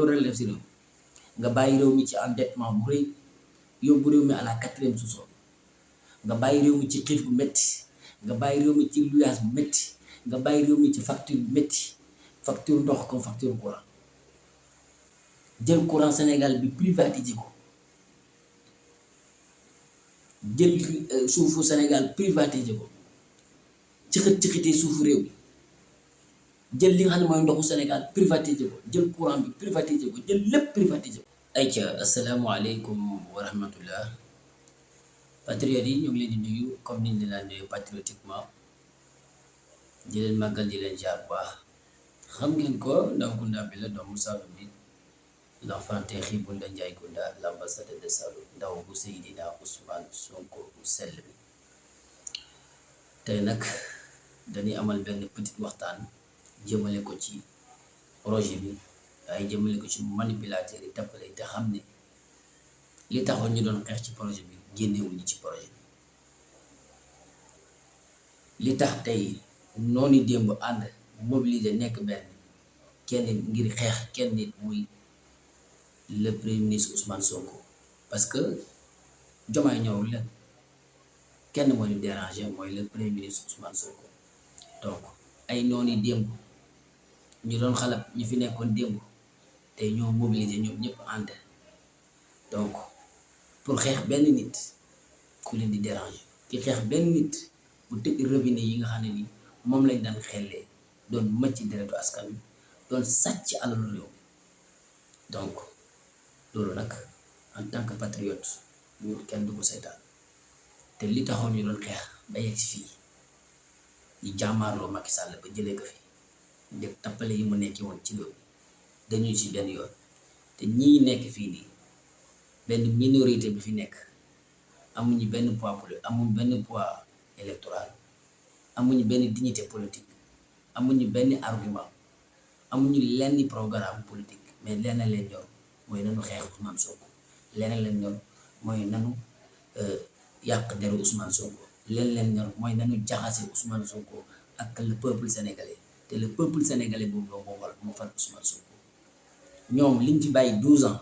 loolu rek def si réew mi nga bàyyi réew mi ci endettement bu rëy yóbbu réew mi à la 4e sous-sol nga bàyyi réew mi ci xiif bu métti nga bàyyi réew mi ci luyaas bu métti nga bàyyi réew mi ci facture bu métti facture ndox comme facture courant jël courant Sénégal bi privatisé ko jël suufu Sénégal privatisé ko ci xitee suufu réew mi jël li nga xam ne mooy ndoxu Sénégal privatisé ko jël courant bi privatisé ko jël lépp privatisé ko. ayca asalaamaaleykum wa rahmatullah patriotes yi ñu ngi leen di nuyu comme niñ leen daan nuyu patriotiquement di leen màggal di leen jaar bu baax xam ngeen ko ndaw Kounda bi la doomu Saloum bi l'enfant terrible de Ndiaye Kounda l'ambassadeur de Saloum ndaw bu Seydina Ousmane Sonko bu sell bi tey nag dañuy amal benn petite waxtaan jëmale ko ci projet bi waaye jëmale ko ci manipulateur yi tappale te xam ne li taxoon ñu doon xeex ci projet bi génnewuñu ci projet bi li tax tey noonu démb ànd mobiliser nekk benn kenn ngir xeex kenn nit muy le premier ministre Ousmane Sonko parce que Diomaye ñëwul leen kenn moo ñu déranger mooy le premier ministre Ousmane Sonko donc ay noonu démb ñu doon xalab ñu fi nekkoon démb tey ñoo mobiliser ñoom ñëpp ànd donc pour xeex benn nit ku leen di déranger ki xeex benn nit bu tëj robinet yi nga xam ne ni moom lañ daan xellee doon macc deretu askan wi doon sàcc alalu réew mi donc loolu nag en tant que patriote ñu kenn du ko seetaan te li taxoon ñu doon xeex ba yegg si fii ñu jàmmaarloo Macky Sall ba jëlee ko fi def tappale yi mu nekkee woon ci réew mi dañuy ci benn yoon te ñii nekk fii nii benn minorité bi fi nekk amuñu benn poids politique amuñu benn poids électoral amuñu benn dignité politique amuñu benn argument amuñu lenn programme politique mais lenn leen ñor mooy nanu xeex Ousmane Sonko leneen leen ñor mooy nanu yàq deru Ousmane Sonko leneen leen ñor mooy nanu jaxase Ousmane Sonko ak le peuple sénégalais te le peuple sénégalais boobu loo moo fal Ousmane Sonko ñoom liñ fi bàyyi 12 ans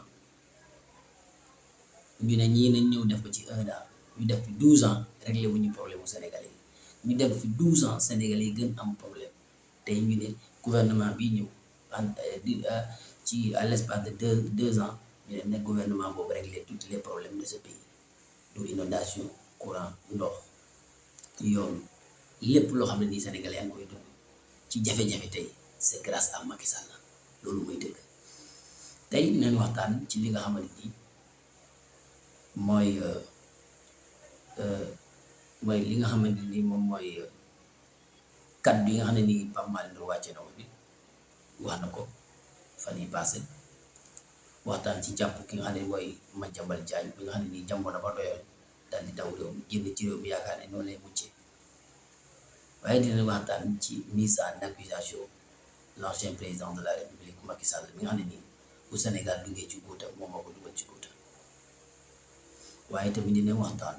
ñu ne ñii nañ ñëw def ko ci 1 an ñu def fi 12 ans réglé wuñu problème mu sénégalais yi ñu def fi 12 ans sénégalais yi gën am problème tey ñu ne gouvernement bi ñëw ci à l'espace de deux ans ñu ne gouvernement boobu régler tous les problèmes de ce pays du inondation courant ndox yoon lépp loo xam ne nii sénégalais yaa ngi koy dund ci jafe-jafe tey c'est grâce à Macky Sall loolu mooy dëgg tey dinañ waxtaan ci li nga xamante ni mooy li nga xamante ni moom mooy kaddu yi nga xam ne nii Pape Malick Ndour wàcce na ko bi wax na ko fan yi passé waxtaan ci jàpp ki nga xam ne mooy Madiambal Diagne bi nga xam ne nii jamono ba doyoon daal di daw réew mi génn ci réew mi yaakaar ne noonu lay muccee waaye dina waxtaan ci mise en accusation l'ancien président de la République Macky Sall bi nga xam ne nii bu Sénégal duggee ci guuta moom moo ko dugal ci guuta waaye tamit dina waxtaan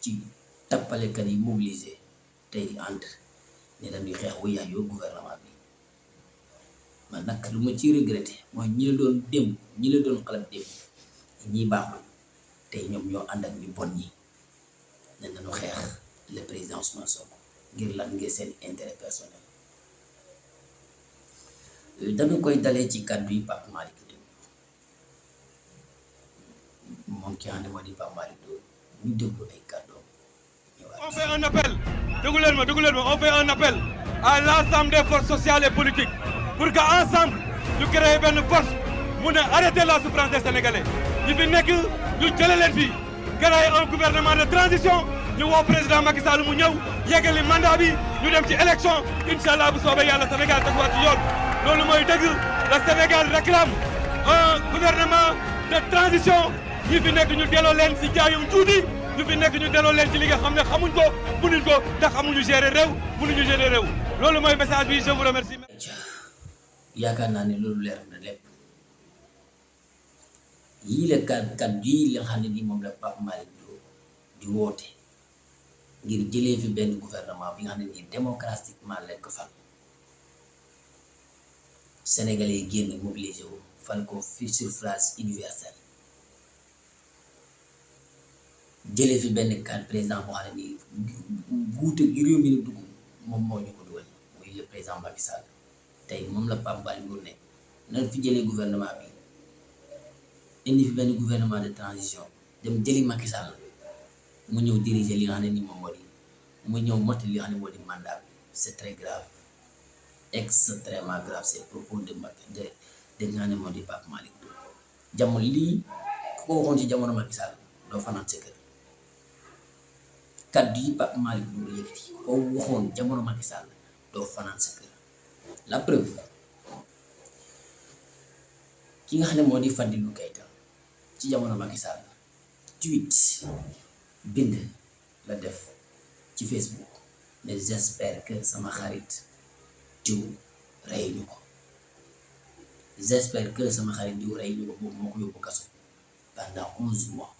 ci tappalekat yi mobilisé tey ànd ne dañuy xeex wu yaay yoo gouvernement bi man nag lu ma ci regretté mooy ñi la doon démb ñi la doon xalab démb ñi baaxul tey ñoom ñoo ànd ak ñu bon ñi ne dañu xeex le président Ousmane Sonko ngir lan ngir seen intérêt personnel dañu koy dalee ci kàddu yi Pape Malick Ndour moom ki nga xam ne moo di Pape Malick Ndour ñu déglu ay kàddoom. On fait un appel, on fait un appel à l'ensemble des forces sociales et politiques pour qu'ensemble ñu créer benn force mun a arrêter la souffrance des Sénégalais ñi fi nekk ñu jëlee leen fii créer un gouvernement de transition ñu woo président Macky Sall mu ñëw yeggali mandat bi ñu dem ci élection incha allah bu soobee yàlla Sénégal teguwaat ci yoon loolu mooy dëgg le Sénégal réclame un gouvernement de transition ñi fi nekk ñu delloo leen si jaayum tuuti. ñu fi nekk ñu delloo leen ci li nga xam ne xamuñ ko mënuñ ko te xamuñu gérer réew mënuñu gérer réew loolu mooy message bi je vous remercie. yaakaar naa ne loolu leer na lépp yii la kat yii la xam ne nii moom la Pape Malick Ndour di woote ngir jëlee fi benn gouvernement bi nga xam ne nii démocratiquement lañ ko fal sénégalais yi génn mobilisé wu fal ko fi suffrage universel jëlee fi benn kan président boo xam ne nii guute gi réew mi ni dugg moom moo ñu ko dugal muy le président Macky Sall tey moom la Pape Malick Ndour ne na fi jëlee gouvernement bi indi fi benn gouvernement de transition dem jëli Macky Sall mu ñëw diriger li nga xam ne nii moom moo di mu ñëw motti li nga xam ne moo di mandat bi c'est très grave extrêmement grave ces propos de nga xam ne moo di Pape Malick Ndour jamono lii ku ko waxoon ci jamono Macky Sall doo fanaan sa kër kaddu yi Pape Malick Ndour yëkkati ku ko waxoon jamono Macky Sall doo fanaan sa kër la preuve ki nga xam ne moo di Fadilou Keita ci jamono Macky Sall tweet bind la def ci Facebook ne j'espère que sama xarit diw rey ñu ko j'espère que sama xarit diw rey ñu ko boobu moo ko yóbbu kaso pendant 11 mois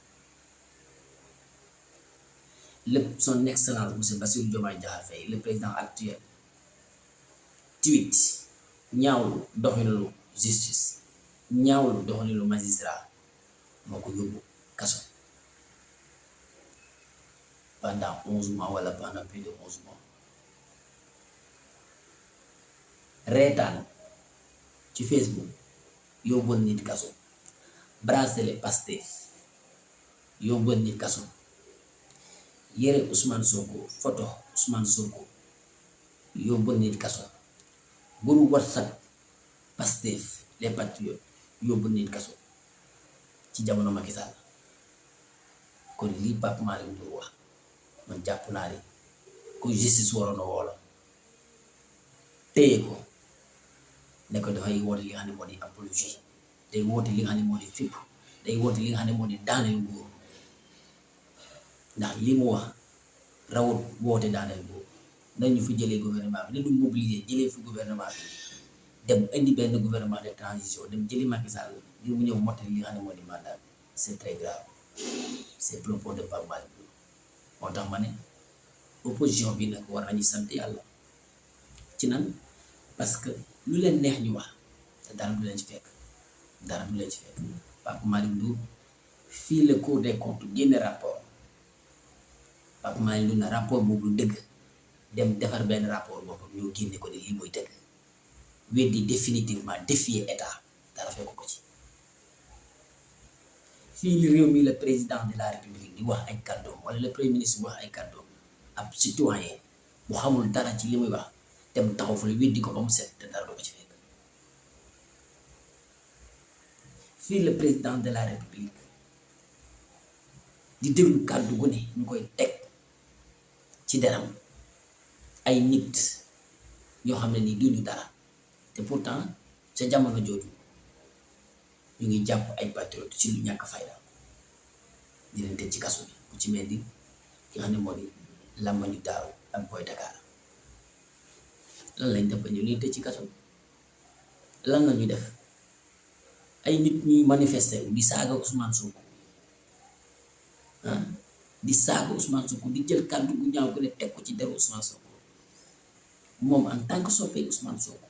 son excellence monsieur Bassirou Diomaye Diakhar Faye le président actuel tweet ñaawlu doxalinu justice ñaawlu doxalinu magistrat moo ko yóbbu kaso pendant 11 mois wala pendant plus de 11 mois reetaan ci Facebook yóbboon nit kaso bracelet Pastef yóbboon nit kaso yére Ousmane Sonko photo Ousmane Sonko yóbboon nit kaso groupe WhatsApp Pastef les patriotes yóbboon nit kaso ci jamono Macky Sall kon lii Pape Malick Ndour wax man jàpp naa ne ko justice waroon a woo la téye ko ne ko dafay woote li nga xam ne moo di apologie day woote li nga xam ne moo di fipp day woote li nga xam ne moo di daaneel nguur ndax li mu wax rawut woote daaneel nguur nañu fi jëlee gouvernement bi ne du mobiliser jëlee fi gouvernement bi dem indi benn gouvernement de transition dem jëli Macky Sall ngir mu ñëw mottali li nga xam ne moo di mandat bi c'est très grave c'est propos de Pape Malick Ndour moo tax ma ne opposition bi nag war nañu sant yàlla ci nan parce que lu leen neex ñu wax te dara du leen ci fekk dara du leen ci fekk Pape Malick Ndour fii la Cour des comptes génne rapport Pape Malick Ndour na rapport boobu dëgg dem defar benn rapport boobu ñoo génne ko ne lii mooy dëgg weddi définitivement défier état dara fekk ko ci fii li réew mi le président de la république di wax ay kàddoom wala le premier ministre wax ay kàddoom ab citoyen bu xamul dara ci li muy wax dem taxaw fa la weddi ko ba mu set te dara du ko ci fekk fii le président de la république di déglu kàddu gu ne ñu koy teg ci deram ay nit yoo xam ne nii duñu dara te pourtant ca jamono jooju ñu ngi jàpp ay patriote ci lu ñàkk fayda di leen tëj ci kaso bi ku ci mel ni ki nga xam ne moo di Lamani Daaw ak Boy Dakar lan lañ def ba ñu leen tëj ci kaso bi lan la ñu def ay nit ñuy manifester di saaga Ousmane Sonko di saaga Ousmane Sonko di jël kàddu gu ñaaw ko ne teg ko ci deru Ousmane Sonko moom en tant que soppee Ousmane Sonko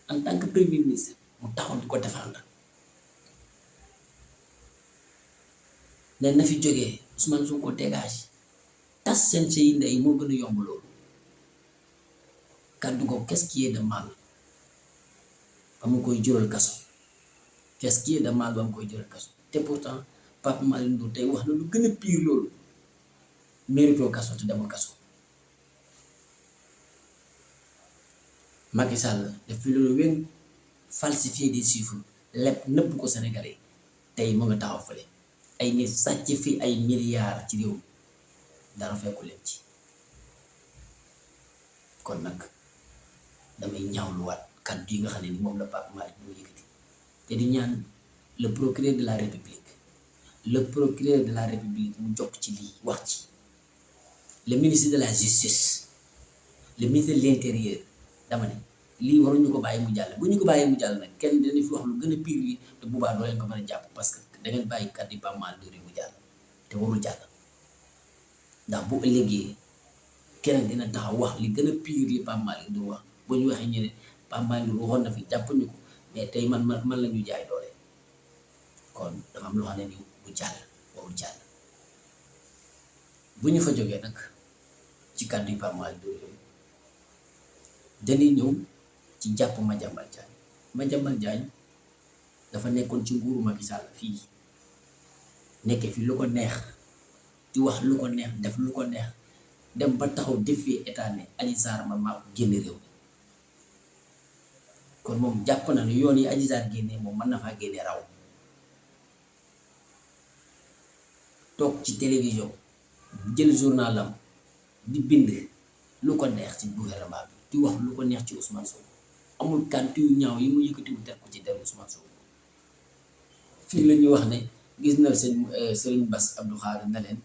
en tant que premier ministre mu taxaw di ko défendre ne na fi jógee Ousmane Sonko dégage tas seen yi ndey moo gën a yomb loolu kàddu ko qu'est-ce qui est de mal ba mu koy jural kaso qu'est-ce qui est de mal ba mu koy jural kaso te pourtant Pape Malick Ndour tey wax na lu gën a pire loolu mérito kaso te demul kaso Macky Sall def fi loolu wéng falsifier des chiffres lépp nëpp ko Sénégalais tey mu nga taxaw fële ay nit sàcc fi ay milliards ci réew dara fekku leen ci kon nag damay ñaawluwaat kàddu yi nga xam ne ni moom la Pape Malick Ndour yëkkati te di ñaan le procureur de la république mu jokk ci lii wax ci le ministre de la justice le ministre de l'intérieur dama ne lii waruñu ko bàyyi mu jàll bu ñu ko bàyyee mu jàll nag kenn dina fi wax lu gën a pire lii te boobaa doo leen ko mën a jàpp parce que da ngeen bàyyi kàddu yi Pape Malick Ndour yi mu jàll te warul jàll ndax bu ëllëgee keneen dina taxaw wax li gën a pire li Pape Malick Ndour wax bu ñu waxee ñu ne Pape Malick Ndour waxoon na fi jàpp ñu ko mais tey man la ñu jaay doole am loo xam ne ni bu jàll warul jàll. Bu ñu fa jógee nag ci kàddu yu Pape Malick Ndour yooyu dañuy ñëw ci jàpp Madiambal Diagne. Madiambal Diagne dafa nekkoon ci nguuru Macky Sall fii nekkee fi lu ko neex di wax lu ko neex def lu ko neex dem ba taxaw défier état ne Adji Sarr man maa ko génn réew mi kon moom jàpp na ne yoon yi Adji Sarr génnee moom mën na faa génne raw. toog ci télévision jël journalam di bind lu ko neex ci gouvernement bi di wax lu ko neex ci Ousmane Sonko amul kàddu yu ñaaw yi mu yëkkatiwu teg ko ci deru Ousmane Sonko. fii la ñuy wax ne gis na Serigne Bass Abdou Khadre na leen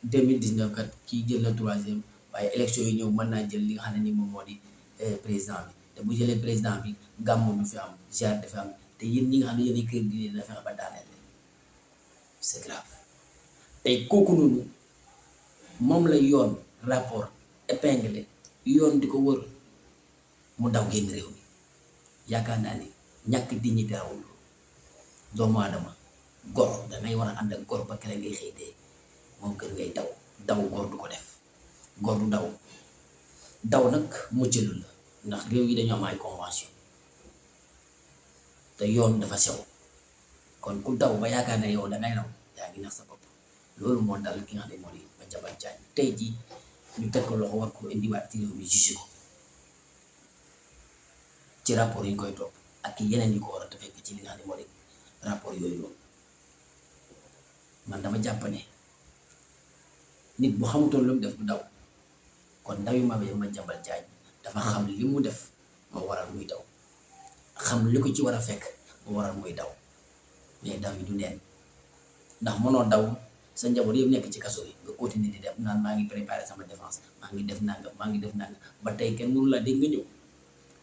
2019 kat kii jël na 3e waaye élection yi ñëw mën naa jël li nga xam ne ni moom moo di président bi te bu jëlee président bi gàmmu du fi am ziar dafa am te yéen ñi nga xam ne yéen kër gi dina fexe ba daaneel c'est grave. tey kooku noonu moom la yoon rapport épinglé yoon di ko wër mu daw génn réew mi yaakaar naa ni ñàkk dignité rawul doomu aadama gor dangay war a ànd ak gor ba kere ngay xëy dee moom kër ngay daw gor du ko def gor du daw nag muccalu la ndax réew yi dañoo am ay convention te yoon dafa sew kon ku daw ba yaakaar ne yow dangay raw yaa ngi nax sa bopp. loolu moo dal ki nga xam ne moo di Madiambal Diagne tey jii ñu teg ko loxo war ko indiwaat ci réew mi jugé ko ci rapport yi ñu koy topp ak yeneen yi ko war a te fekk ci li nga xam ne moo di rapport yooyu noonu man dama jàpp ne nit bu xamutoon lu mu def du daw kon ndaw yu Madiambal Diagne dafa xam li mu def moo waral muy daw xam li ko ci war a fekk moo waral muy daw mais daw yi du neen ndax mënoo daw sa njaboot yëpp nekk ci kaso yi nga continuer di def naan maa ngi préparer sama défense maa ngi def nangam ba tey kenn mënu laa dégg nga ñëw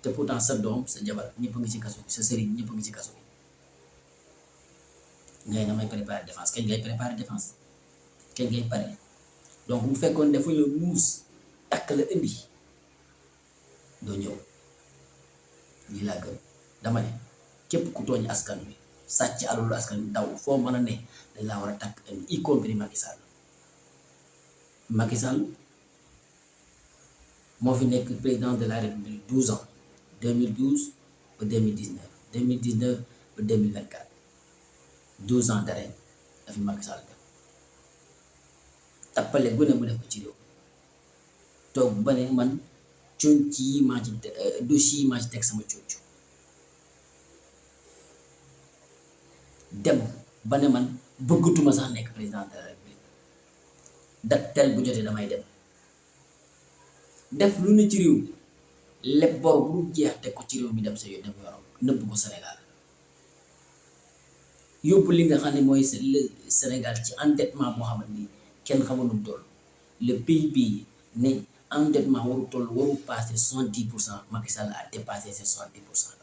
te pourtant sa doom sa jabar ñëpp a ngi ci kaso bi sa sëriñ ñëpp a ngi ci kaso bi ngay na may préparer défense kañ ngay préparer défense kañ ngay pare donc bu fekkoon dafa la muus takk la indi doo ñëw lii laa gëm dama ne képp ku tooñ askan wi sàcc alalu askan wi daw foo mën a ne dañ laa war a takk indi y compris Macky Sall moo fi nekk président de la République 12 ans 2012 ba 2019 2019 ba 2024 12 ans d'arrêt dafi Macky Sall def tappale gu ne mu def ko ci réew toog ba ne man conc yi maa ci dossier yi maa ci teg sama conc dem ba ne man bëggatuma sax nekk président de la République date tel bu jotee damay dem def lu ne ci réew mi lépp bor bu jeex teg ko ci réew mi dem sa yoon dem yoonam nëbb ko Sénégal yóbbu li nga xam ne mooy Sénégal ci endettement boo xamante ni kenn xamul nu mu toll le PIB ne endettement waru passé 70%. Macky Sall a dépassé ces 70%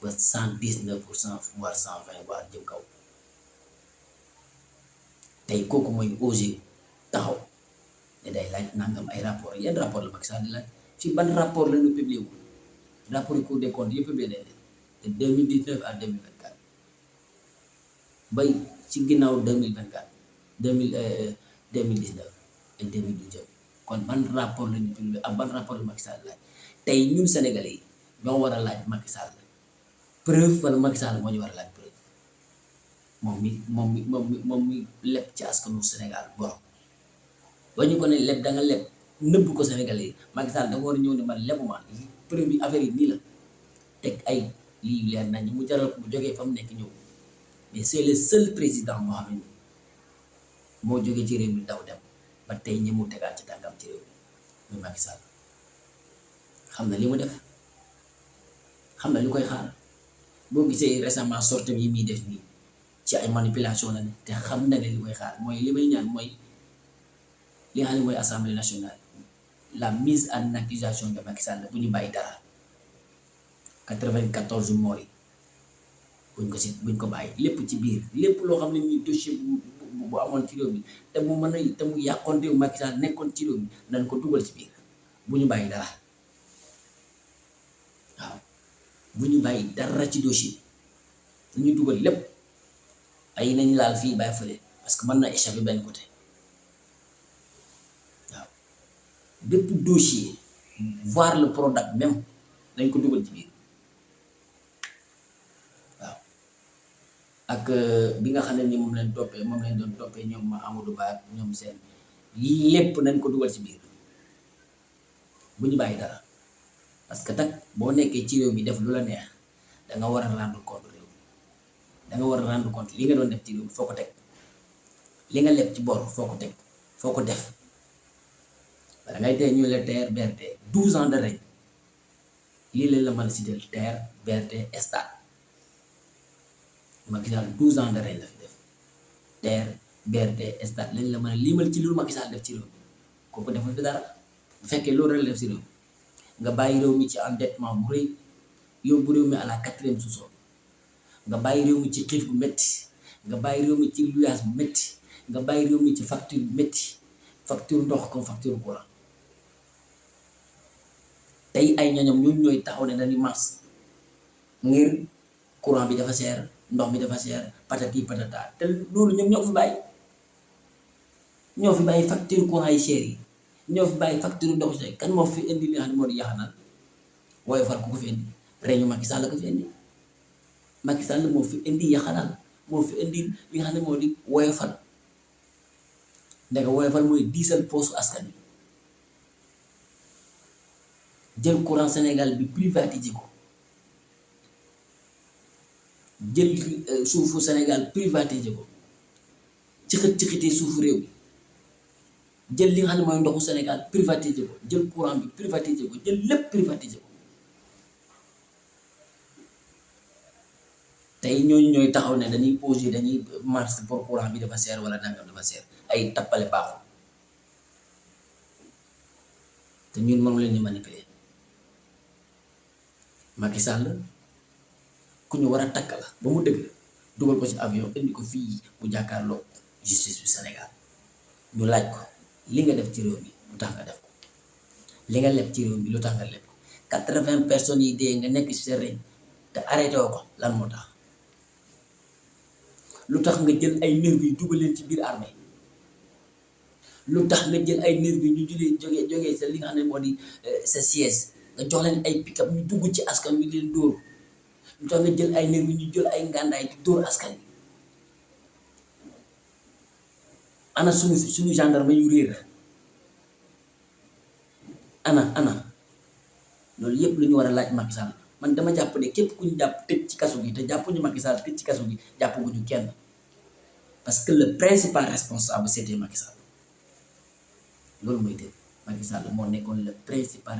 ba 119%, voire 120, voire jëm kaw tey kooku mooy osé taxaw ne day laaj nangam ay rapport yan rapport la Macky Sall di laaj ci ban rapport la ñu publié wu rapport yi Cour des comptes yëpp publié nañ leen de 2019 à 2024 bay ci ginnaaw 2024 2019 et 2012 kon ban rapport la ñu publié ak ban rapport la Macky Sall laaj tey ñun Sénégalais yi ñoo war a laaj Macky Sall preuve wala Macky Sall moo ñu war a laaj preuve moom mi leb ci askanu Sénégal borom ba ñu ko ne leb da nga leb nëbb ko Sénégalais yi Macky Sall da nga war a ñëw ne man lebuma preuve yi affaire yi nii la teg ay lii leer nañ mu jaral ko mu jógee fa mu nekk ñëw mais c'est le seul président moo xam ne moo jógee ci réew mi daw dem ba tey ñi mu tegaat ci tànkam ci réew mi muy Macky Sall xam na li mu def xam na li koy xaar boo gisee récemment sortie yi muy def nii ci ay manipulation la ne te xam na ne li koy xaar mooy li may ñaan mooy li nga xam ne mooy assemblée nationale la mise en accusation de Macky Sall bu ñu bàyyi dara 94 morts yi buñ ko bàyyi lépp ci biir lépp loo xam ne nii dossier bu amoon ci réew mi te mu mën a te mu yàqoon réew Macky Sall nekkoon ci réew mi nañ ko dugal ci biir bu ñu bàyyi dara waaw bu ñu bàyyi dara ci dossier dañuy dugal lépp ay nañ laal fii bàyyi fële parce que mën na échapper benn côté waaw bépp dossier voir le Prodac même dañ ko dugal ci biir waaw ak bi nga xam ne ni moom lañ doon toppee ñoom Amadou Ba ak ñoom seen lépp nañ ko dugal ci biir bu ñu bàyyi dara parce que nag boo nekkee ci réew mi def lu la neex da nga war a rendre compte réew mi da nga war a rendre compte li nga doon def ci réew mi foo ko teg li nga leb ci bor foo ko teg foo ko def da ngay tey ñu la TER BRT 12 ans de règne lii leen la mën a citer TER BRT stade Macky Sall 12 ans de règne la fi def TER BRT stade lañ la mën a limal ci lu Macky Sall def ci réew mi kooku defal fi dara bu fekkee loolu rek la def ci réew mi nga bàyyi réew mi ci endettement bu rëy yóbbu réew mi à la 4e sous-sol nga bàyyi réew mi ci xiif bu métti nga bàyyi réew mi ci luyaas bu métti nga bàyyi réew mi ci facture bu métti facture ndox comme facture courant tey ay ñoñom ñooñu ñooy taxaw ne dañuy mars ngir courant bi dafa cher ndox mi dafa cher patati patata te loolu ñoom ñoo fi bàyyi facture courant yi cher yi ñoo fi bàyyi facture ndox cher kan moo fi indi li nga xam ne moo di yaxanal wooye fal ku ko fi indi réñu Macky Sall ko fi indi Macky Sall moo fi indi yaxanal moo fi indi li nga xam ne moo di wooye fal ndeke wooye fal mooy diisal poosu askan bi jël courant Sénégal bi privatisé ko jël suufu Sénégal privatisé ko ci xitee suufu réew bi jël li nga xam ne mooy ndoxu Sénégal privatisé ko jël courant bi privatisé ko jël lépp privatisé ko tey ñooñu ñooy taxaw ne dañuy posé dañuy marche pour courant bi dafa seer wala nangam dafa seer ay tappale baaxul te ñun mënu leen di manipuler Macky Sall ku ñu war a takk la ba mu dëgg dugal ko ci avion indi ko fii mu jàkkaarloo justice bi Sénégal ñu laaj ko li nga def ci réew mi lu tax nga def ko li nga leb ci réew mi lu tax nga leb ko 80 personnes yi dee nga nekk ci sa règne te arrêté woo ko lan moo tax lu tax nga jël ay nervi yi dugal leen ci biir armée lu tax nga jël ay nervi yi ñu jógee sa li nga xam ne moo di sa siège nga jox leen ay pick-up ñu dugg ci askan wi leen dóor lu tax nga jël ay nervi ñu jël ay ngàndaay di dóor askan wi ana suñu gendarme yu réer ana loolu yëpp lu ñu war a laaj Macky Sall man dama jàpp ne képp ku ñu jàpp tëj ci kaso gi te jàppuñu Macky Sall tëj ci kaso gi jàppaguñu kenn parce que le principal responsable c'était Macky Sall loolu mooy dëgg Macky Sall moo nekkoon le principal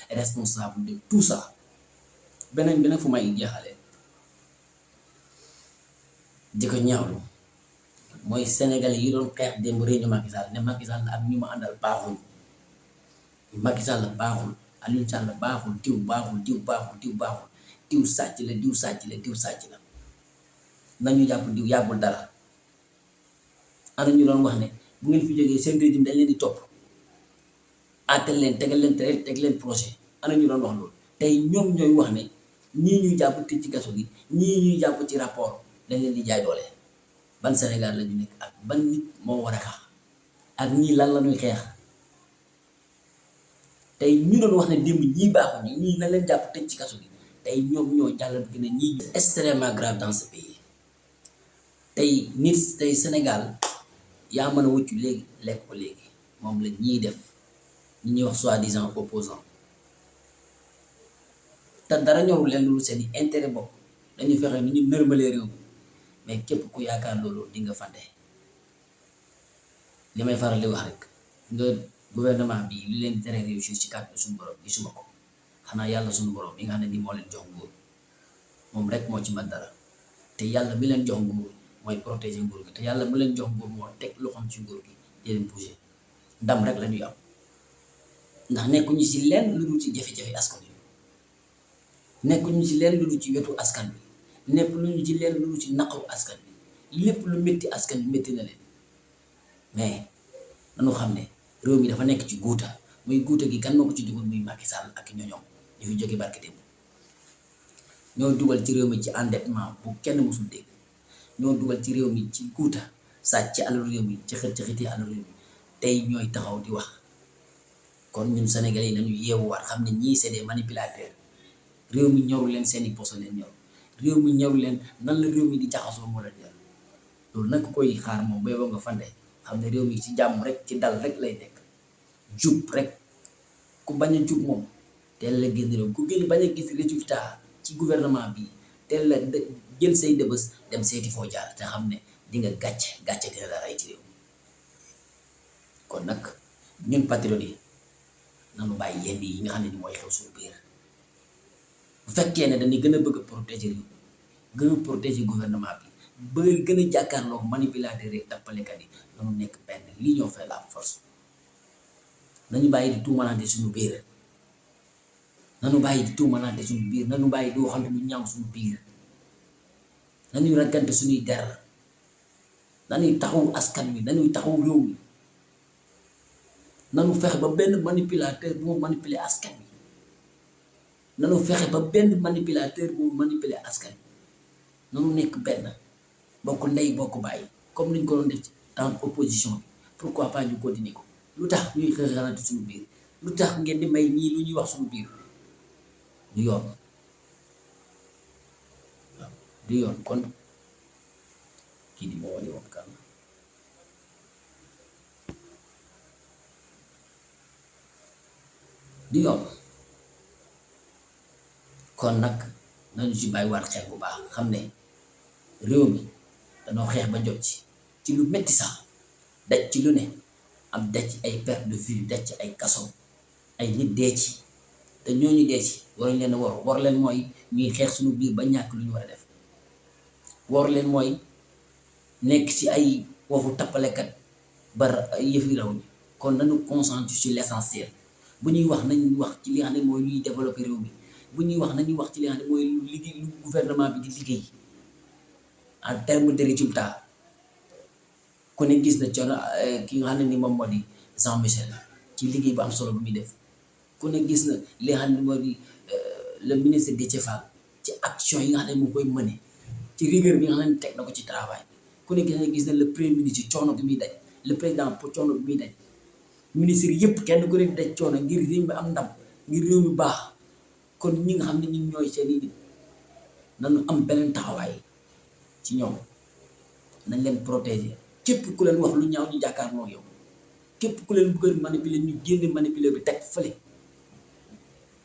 responsable de tout ça beneen bi nag fu may jeexalee di ko ñaawlu mooy Sénégalais yi doon xeex démb réñu Macky Sall ne Macky Sall ak ñu ma àndal baaxul Macky Sall baaxul Aliou Sall baaxul diw sàcc la nañu jàpp diw yàggul dara ana ñu doon wax ne bu ngeen fi jógee seen régime dañ leen di topp àttal leen teg leen projet ana ñu doon wax loolu tey ñoom ñooy wax ne ñii ñuy jàpp tëj ci kaso gi ñii ñuy jàpp ci rapport dañ leen di jaay doole ban Sénégal la ñu nekk ak ban nit moo war a xeex ak ñii lan la ñuy xeex tey ñu doon wax ne démb ñii baaxuñu ñii na leen jàpp tëj ci kaso gi tey ñoom ñoo jàllal gi ne ñii extrêmement grave dans ce pays tey Sénégal yaa mën a wëccu léegi lekk ko léegi moom la ñiy def ñi ñuy wax soi-disant opposant te dara ñorul leen lu seen i intérêt bopp dañu fexe ni ñu nërmalee réew mi mais képp ku yaakaar loolu di nga fàtte li may faral di wax rek nga gouvernement bi li leen tere réussir ci kàddu suñu borom gisuma ko xanaa yàlla suñu borom yi nga xam ne ni moo leen jox nguur moom rek moo ci mën dara te yàlla bi leen jox nguur mooy protéger nguur gi te yàlla bu leen jox nguur moo teg loxoom ci nguur gi di leen bouger ndam rek la ñuy am ndax nekkuñu ci lenn lu dul ci jafe-jafe askan wi nekkuñu ci lenn lu dul ci wetu askan bi nekkuñu ci lenn lu dul ci naqaru askan bi lépp lu métti askan bi métti na leen mais dañoo xam ne réew mi dafa nekk ci guuta muy guuta gi kan moo ko ci dugal muy Macky Sall ak ñoñoom ñu fi jóge barke démb ñoo dugal ci réew mi ci endettement bu kenn mësul dégg ñoo dugal ci réew mi ci guuta sàcc ci alalu réew mi ci xëti alalu réew mi tey ñooy taxaw di wax. kon ñun Sénégalais yi nañu yeewuwaat xam ne ñii c'est des manipulateurs réew mi ñoru leen seeni poso leen ñor réew mi ñoru leen nan la réew mi di jaxasoo moo leen ñor loolu nag koy xaar moom bay boo nga fande xam ne réew mi ci jàmm rek ci dal rek lay nekk jub rek ku bañ a jub moom teel la génn réew ku gën bañ a gis résultat ci gouvernement bi teel la jël say dëbës dem seeti foo jaar te xam ne di nga gàcce dina la rey ci réew mi kon nag ñun patriotes yi nanu bàyyi yenn yi nga xam ne ni mooy xew suñu biir bu fekkee ne dañuy gën a bëgg a protéger réew gën a protéger gouvernement bi bëgg gën a jàkkaarloo manipulateur yi tappalekat yi nanu nekk benn l'union fait la force nañu bàyyi di tuumalante suñu biir nanu bàyyi di tuumalante suñu biir nanu bàyyi di waxante lu ñaaw suñu biir nañuy raggante suñuy der nañuy taxaw askan wi nañuy taxaw réew mi nanu fexe ba benn manipulateur bu mu manipuler askan wi nanu fexe ba benn manipulateur bu mu manipuler askan wi nanu nekk benn bokk ndey bokk bàyyi comme niñ ko doon def dans opposition bi pourquoi pas ñu continuer ko lu tax ñuy xëxalante suñu biir lu tax ngeen di may ñii lu ñuy wax suñu biir du yoon waaw du yoon kon kii di moo wali woon kan du yoon kon nag nañu ci bàyyiwaat xel bu baax xam ne réew mi danoo xeex ba jot ci lu metti sax daj ci lu ne am daj ci ay perte de vue daj ci ay kaso ay nit dee ci te ñooñu dee ci waruñ leen war leen mooy ñuy xeex suñu biir ba ñàkk lu ñu war a def war leen mooy nekk ci ay waxu tappalekat ba yëfi raw ñi kon nañu concentré sur l'essentiel bu ñuy wax nañu wax ci li nga xam ne mooy luy développer réew mi bu ñuy wax nañuy wax ci li nga xam ne mooy lu liggéey lu gouvernement bi di liggéey en terme de résultat ku ne gis na coono ki nga xam ne ni moom moo di Jean Michel ci liggéey bu am solo bu muy def ku ne gis na li nga xam ne moo di le ministre Déthié Fall ci action yi nga xam ne mu koy mëne ci rigueur bi nga xam ne teg na ko ci travail ku ne gis na le premier ministre coono bi muy daj le président pour coono bi muy daj ministre yëpp kenn ku ne daj coono ngir réew mi am ndam ngir réew mi baax kon ñi nga xam ne ñun ñooy seen i nañu am beneen taxawaay ci ñoom nañ leen protéger képp ku leen wax lu ñaaw ñu jàkkaarloo yow képp ku leen bëgg manipuler ñu génne manipuler bi teg fële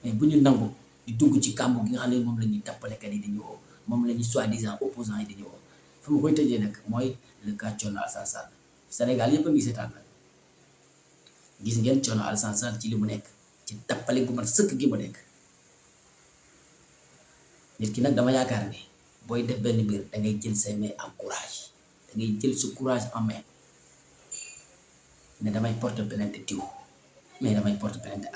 mais bu ñu nangu di dugg ci kàmbu gi nga xam ne moom la ñuy tappalekat yi dañu woo moom la ñuy soi-disant opposants yi dañu woo fa ma koy tëjee nag mooy le cas Thiono Alassane Sall Sénégal yëpp a ngi seetaan nag gis ngeen Thiono Alassane Sall ci li mu nekk ci tappale gu man sëkk gi mu nekk nit ki nag dama yaakaar ne booy def benn mbir da ngay jël say mains en courage da ngay jël sa courage en main ne damay porter plainte diw mais damay porter plainte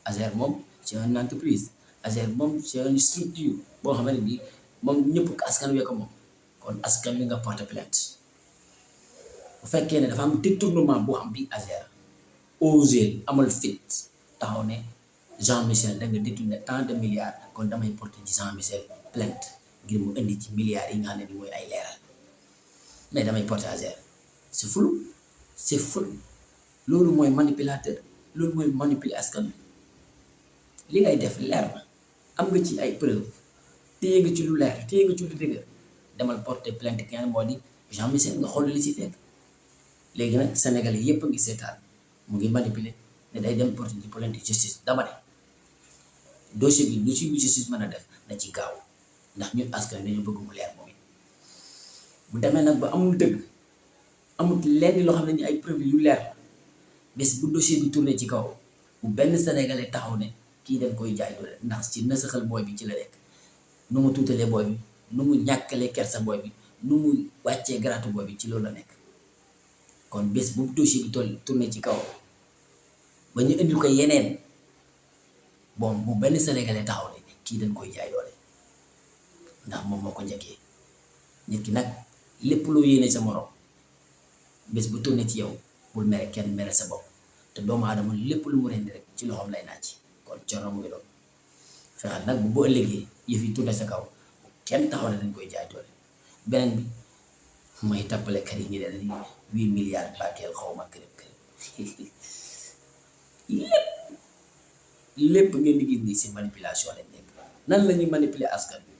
Azer moom c'est une entreprise Azer moom c'est une structure boo xamante ni moom ñëpp askan wi ko moom kon askan wi nga porter plainte bu fekkee ne dafa am détournement boo xam bi Azer osé amal fit taxaw ne Jean Michel da nga détourné tant de milliards kon damay porter ci Jean Michel plainte ngir mu indi ci milliards yi nga xam ne ni mooy ay leeral mais damay porter Azer c'est fou loolu mooy manipulateur loolu mooy manipuler askan li ngay def leer na am nga ci ay preuve téye nga ci lu leer téye nga ci lu dëgër demal porter plainte kenn moo di Jean Michel nga xool li ci fekk léegi nag Sénégalais yépp a ngi seetaan mu ngi manipuler ne day dem porter ci plainte justice dama ne dossier bi lu ci justice mën a def na ci gaaw ndax ñun askan dañu bëgg mu leer moom it bu demee nag ba amul dëgg amul lenn loo xam ne ni ay preuve yu leer bés bu dossier bi tourné ci kaw bu benn Sénégalais taxaw ne kii dañ koy jaay doole ndax ci nasaxal booy bi ci la nekk nu mu tuutalee booy bi nu mu ñàkkalee kersa booy bi nu mu wàccee garaatu booy bi ci loolu la nekk kon bés bu dossier bi tourné ci kaw ba ñu indil ko yeneen bon bu benn Sénégalais taxaw ne kii dañ koy jaay doole ndax moom moo ko njëkkee nit ki nag lépp loo yéene sa morom bés bu tourné ci yow bul mere kenn mere sa bopp te doomu aadama lépp lu mu rendi rek ci loxoom lay naaj kon Thiono mu ngi doon fexeel nag bu ëllëgee yëf yi tourné sa kaw kenn taxaw ne dañ koy jaay doole beneen bi mooy tappalekat yi ñu ne li 8 milliards Bakel xaw ma kërëb lépp ngeen di gis nii si manipulation lañ nekk. nan la ñuy manipuler askan bi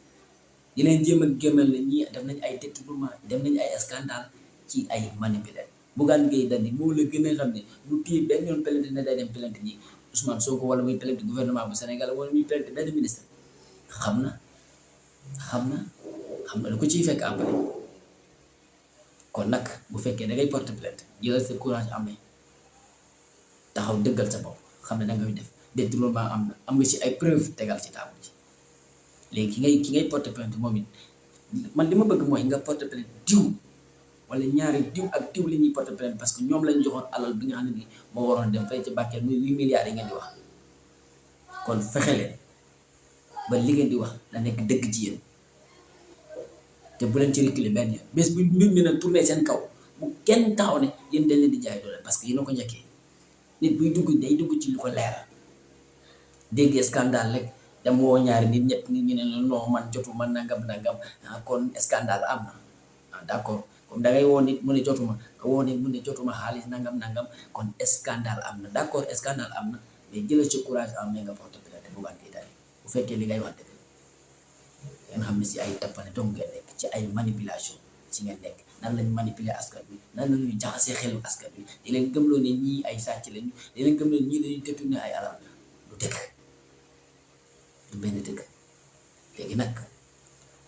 di leen jéem a gémmal ne ñii def nañ ay détournement def nañ ay scandale ci ay manipuler. Bougane Gueye Dany moo la gën a xam ne lu téye benn yoon plainte ne day dem plainte ñi Ousmane Sonko wala muy plainte gouvernement bu Sénégal wala muy plainte benn ministre xam na lu ko ciy fekk après. kon nag bu fekkee da ngay porter plainte jëlal sa courage amee taxaw dëggal sa bopp xam ne da ngay def détournement am nga ci ay preuve tegal ci table ji léegi ki ngay porter plainte moom it man li ma bëgg mooy nga porter plainte diw wala ñaari diw ak diw la ñuy porter plainte parce que ñoom lañ joxoon alal bi nga xam ne ni moo waroon dem fay ci Bakel muy 8 milliards yi ngeen di wax. kon fexe leen ba li ngeen di wax da nekk dëgg ci yéen te bu leen ci reculer benn yoon bés bu mbir mi nag tourné seen kaw bu kenn taxaw ne yéen dañ leen di jaay doole parce que yéen a ko njëkkee nit buy dugg day dugg ci lu ko leer dégg scandale rek dama woo ñaari nit ñett nit ñu ne la non man jotuma nangam kon scandale am na d'accord comme da ngay woo nit mu ne jotuma nga woo nit mu ne jotuma xaalis nangam kon scandale am na d'accord scandale am na mais jëlal ci courage am nga porte plainte Bougane Gueye Dany bu fekkee li ngay wax dëgg ngeen xam ne si ay tappale dong ngeen nekk ci ay manipulation ci ngeen nekk nan lañ manipuler askan bi nan la ñuy jaxasee xelu askan bi di leen gëmloo ne ñii ay sàcc lañu di leen gëmloo ne ñii dañuy détourner ay alal lu dëgg du benn dëgg. léegi nag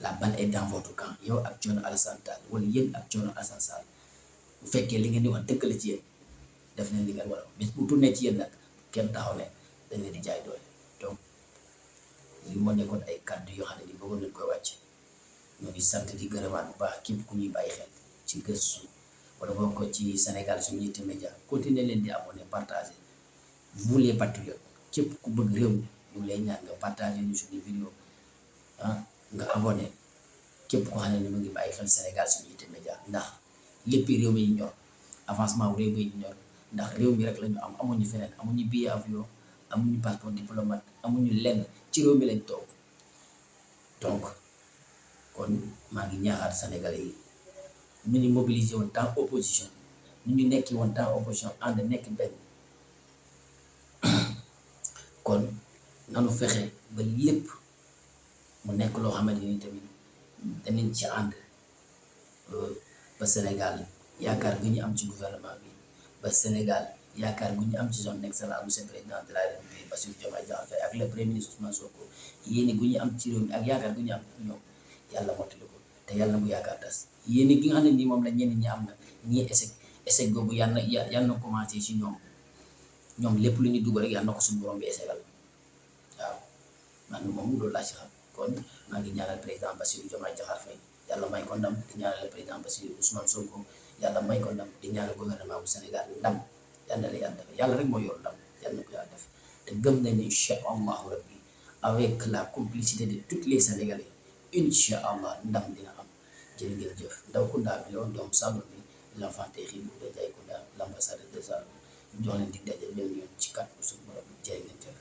la balle est dans votre camp yow ak Thierno Alassane Sall wala yéen ak Thierno Alassane Sall bu fekkee li ngeen di wax dëgg la ci yéen def nañ li ngeen war a bis bu tourné ci yéen nag kenn taxaw ne dañ leen di jaay doole. donc li moo nekkoon ay kàddu yoo xam ne ni bëggoon nañ koy wàcc ñoo ngi sant di gërëmaat bu baax képp ku ñuy bàyyi xel ci gëstu wala boo ko ci Sénégal Suñu Yitte Média continuer leen di abonné partager vous les patriotes képp ku bëgg réew mi ñu ngi lay ñaan nga partager ñu suñu vidéo nga abonné képp ko xam ne ni mu ngi bàyyi xel Sénégal Suñu Yitte Média ndax lépp réew mi ñu ñor avancement wu réew mi ñu ñor ndax réew mi rek la ñu am amuñu feneen amuñu billet avion amuñu passeport diplomate amuñu lenn ci réew mi lañ toog. donc kon maa ngi ñaaxaat Sénégalais yi nu ñu mobiliser woon temps opposition nu ñu nekki woon temps opposition ànd nekk benn kon nanu fexe ba lépp mu nekk loo xamante ni tamit danañ ci ànd ba Sénégal yaakaar gu ñu am ci gouvernement bi ba Sénégal yaakaar gu ñu am ci son excellence monsieur président de la République Bassirou Diomaye Diakhar Faye ak le premier ministre Ousmane Sonko yéene gu ñu am ci réew mi ak yaakaar gu ñu am ñoom yàlla mottali ko te yàlla bu yaakaar tas yéene gi nga xam ne nii moom la ñenn ñi am nag ñii échec googu yàlla na commencé ci ñoom lépp lu ñu dugg rek yàlla na ko suñu borom bi échecal waaw man moom loolu laa ci xam kon maa ngi ñaanal président Bassirou Diomaye Diakhar Faye yàlla may ko ndam di ñaanal le président Bassirou Ousmane Sonko yàlla may ko ndam di ñaanal gouvernement bu Sénégal ndam yàlla la yàlla def yàlla rek mooy yor ndam yàlla na ko yàlla def te gëm nañ ne incha allahu rabbi avec la complicité de tous les Sénégalais incha allah ndam dina am jërë ngeen jëf ndaw Kounda bi la woon doomu Saloum bi l'enfant terrible de Ndiaye Kounda l'ambassadeur de Saloum jox leen dig daje benn yoon ci kàddu suñu borom jërë ngeen jëf.